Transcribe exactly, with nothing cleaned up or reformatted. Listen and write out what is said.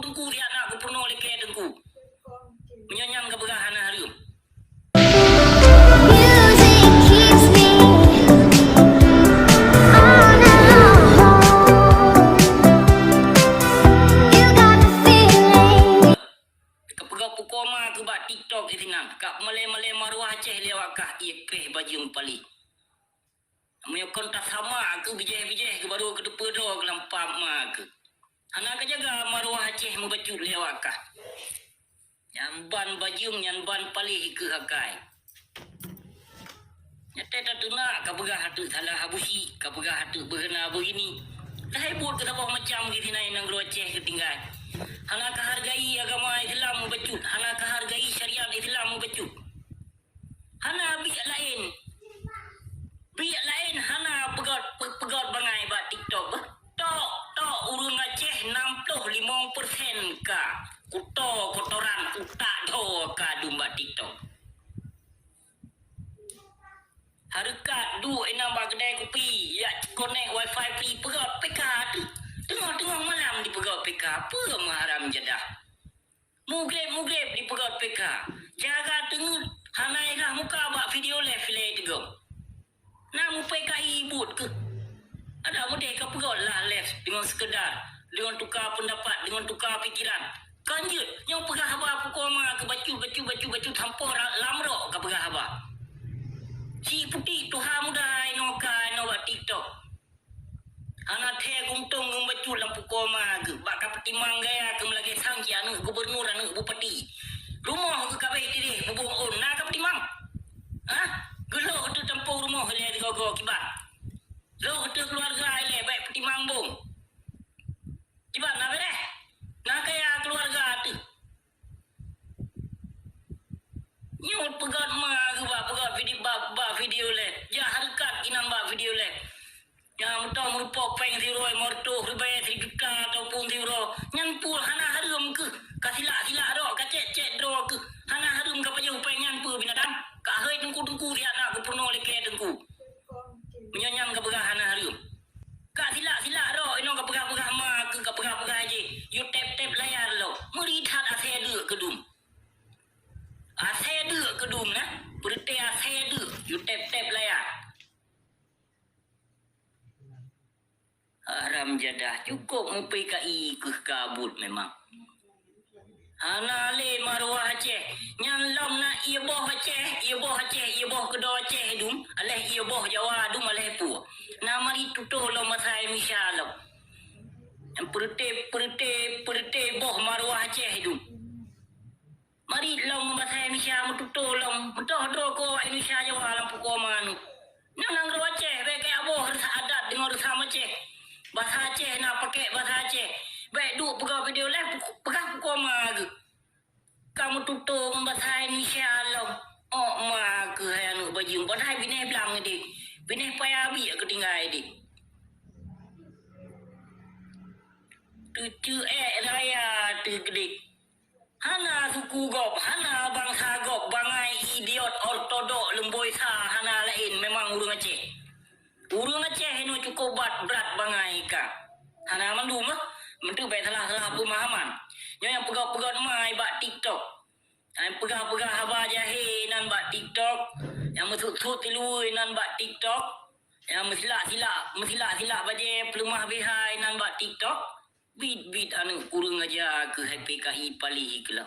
Teungku siat na geupeurunoe lé kèe Teungku. Meunyoe nyan ka peugah hana hareuem. Ka peugah pukoe ma keu bak TikTok di sinan. Ka malèe-malèe maruah Aceh lé awak kah, ié kreh bajeueng palih. Meunyoe kon tasama keu bijèh-bijèh keu baru keu teupeu droe keu lam pap ma keu. Hana ka jaga maruah Aceh meubacut lé awak kah. Nyan ban bajeueng, nyan ban palih keu akai. Nyan teuh tateunak ka peugah ateueh salah Abusyik, ka peugah ateueh beuhana beuhini. Lahai buet keu saboh macam di sinan nanggroe Aceh keu tinggai. Hana ka hargai agama Islam meubacut, hana ka hargai syariat Islam meubacut. Hana biek laén. Biek laén hana peugöt, pe-, peugöt bangai bak TikTok beuh. Tok, tok ureueng Aceh nam ploh limong persen ka kuto kotoran utak dho ka dum bak TikTok. Hareukat duek inong bak keudè kupi, jak connect wifi free, peugöt PK teuh. Teungoh-teungoh malam dipeugöt PK. Peue meuharam jadah. Mugreb-mugreb dipeugöt PK. Jaga teungeut, hana irah muka bak video live ilèe teugom. Na mu-PKI buet keuh. Adak meudeh ka peugöt lah live deungon seukeudar, deungon tuka peundapat, deungon tuka pikeran. Kon jeuet, nyoe peugah haba pukoe ma keu bacut, bacut, bacut, bacut, sampoe ra-, lam rok ka peugah haba. Si putik tuha muda inoe ka inoe bak TikTok. Hana thèe guntông ngon bacut lam pukoe ma geuh, bak ka peutimang gaya keu meulagèe sang cit aneuk gubernur, aneuk bupati. Rumoh geuh ka abéh tideh mubông ôn, na ka peutimang? Hah? Geulhok teuh tampông rumoh ilèe sigoe-goe kiban. Lhok teuh keuluwarga ilèe bèk peutimang bông. Kiban na beureh? Na gaya keuluwarga teuh. Nyoe peugöt ma geuh bak peugöt vide-, bak, bak video live. Jak hareukat inan bak video live. Nyang meutoh meurumpok péng siuroe lima reutôh ribèe, sijuta ataupun siuroe. Nyan peue hana hareuem keuh. Ka silak-silak droe, ka cèt-cèt droe keuh. Hana hareuem ka pajoh péng nyan peue binatang. Ka hôi teungku-teungku siat na geupeurunoe lé kèe teungku. Meunyoe nyan ka peugah hana hareuem. Ka silak-silak droe inoe ka peugah-peugah ma keuh, ka peugah-peugah jih. Yue tèp-tèp layar lom. Meuri that asèe deuk keu dum. Asèe deuk keu dum na. Peureuté asèe deuk. Yue tèp-tèp layar. Haram jadah, cukôp mu-PKI keuh kabut memang. Hana lé maruah Aceh. Nyan lom na ié boh Aceh, ié boh Aceh, ié boh keudo Aceh dum, aléh ié boh Jawa dum, aléh peue. Na mari tutoe lom basa Indonesia lom. Nyan peureuté, peureuté, peureuté boh maruah Aceh dum. Mari lom basa Indonesia meututoe lom, meutoh droe keu Indonesia Jawa lam pukoe ma nyoe. Nyoe nanggroe Aceh, bèk keu aboh reusa adat deungon reusa Aceh. Basa Aceh na pakèk basa Aceh. Bèk duek peugah video live, peugah pukoe ma geuh. Ka meututoe ngon basa Indonesia lom. Ôk ma keuh hai aneuk bajeueng, padahai binéh blang idéh. Binéh paya biek keutinggai idéh. Teuceuek raya teugeudeh. Hana suku gob, hana bansa gob, bangai idiot ortodok leumboi sa hana laén, memang ureueng Aceh. Ureueng Aceh nyoe cukôp bat brat bangai ka. Hana mandum lah, meunteuk bèk salah-salah peumahaman. Nyoe nyang peugah-peugah mai bak TikTok. Nyang peugah-peugah haba jahé nan bak TikTok, nyang meusut-sut tiluweue nan bak TikTok, nyang meusilak-silak, meusilak-silak bajèe peuleumah bihai nan bak TikTok. Bit-bit aneuk kureueng aja keuh hai PKI paléh keuh lah.